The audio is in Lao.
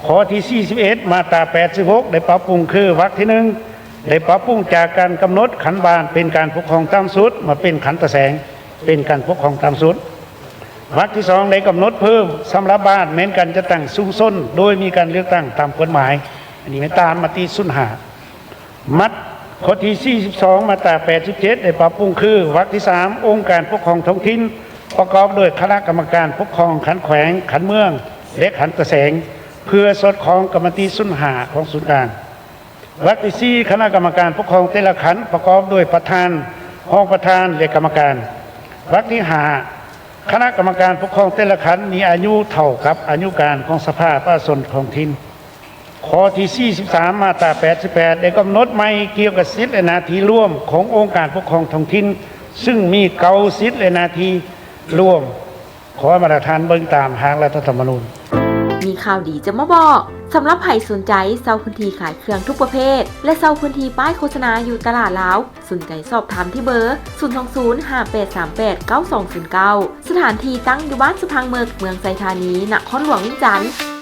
ຂໍ້ທີສີ່ສິບເອັດ ມາດຕາແປດສິບຫົກ ໄດ້ປັບປຸງຄື ວັກທີໜຶ່ງ ໄດ້ປັບປຸງຈາກການກຳນົດຂັ້ນບ້ານເປັນການປົກຄອງຕ່ຳສຸດ ມາເປັນຂັ້ນຕາແສງເປັນການປົກຄອງຕ່ຳສຸດ. ວັກທີສອງ ໄດ້ກຳນົດເພີ່ມສຳລັບບ້ານແມ່ນການຈັດຕັ້ງຊຸມຊົນ ໂດຍມີການເລືອກຕັ້ງຕາມກົດໝາຍ. ອັນນີ້ແມ່ນຕາມມະຕິສູນຫ້າ. ມາດ ຂໍ້ທີສີ່ສິບສອງ ມາດຕາແປດສິບເຈັດ ໄດ້ປັບປຸງຄື ວັກທີສາມ ອົງການປົກຄອງທ້ອງຖິ່ນ ປະກອບດ້ວຍຄະນະກຳມະການປົກຄອງຂັ້ນແຂວງ, ຂັ້ນເມືອງ ແລະ ຂັ້ນຕາແສງ ເພື່ອສອດຄ່ອງກັບມະຕິສູນຫ້າຂອງສູນກາງ. ວັກທີສີ່ ຄະນະກຳມະການປົກຄອງແຕ່ລະຂັ້ນ ປະກອບດ້ວຍປະທານ, ຮອງປະທານ ແລະ ກຳມະການ. ວັກທີຫ້າ ຄະນະກຳມະການປົກຄອງແຕ່ລະຂັ້ນມີອາຍຸເທົ່າກັບອາຍຸການຂອງສະພາປະຊາຊົນທ້ອງຖິ່ນ. ຂໍ້ທີສີ່ສິບສາມ ມາດຕາແປດສິບແປດ ໄດ້ກຳນົດໃໝ່ກ່ຽວກັບສິດ ແລະ ໜ້າທີ່ລວມຂອງອົງການປົກຄອງທ້ອງຖິ່ນ ຊຶ່ງມີເກົ້າສິດ ແລະ ໜ້າທີ່ລວມ. ຂໍໃຫ້ບັນດາທ່ານເບິ່ງຕາມຮ່າງລັດຖະທຳມະນູນ. ມີຂ່າວດີຈະມາບອກ ສຳລັບໃຜສົນໃຈເຊົ່າພື້ນທີ່ຂາຍເຄື່ອງທຸກປະເພດ ແລະ ເຊົ່າພື້ນທີ່ປ້າຍໂຄສະນາຢູ່ຕະຫຼາດລາວ ສົນໃຈສອບຖາມທີ່ເບີ ສູນສອງສູນ ຫ້າແປດສາມແປດ ເກົ້າສອງສູນເກົ້າ. ສະຖານທີ່ຕັ້ງຢູ່ບ້ານສະພັງເມິກ ເມືອງໄຊທານີ ນະຄອນຫຼວງວຽງຈັນ.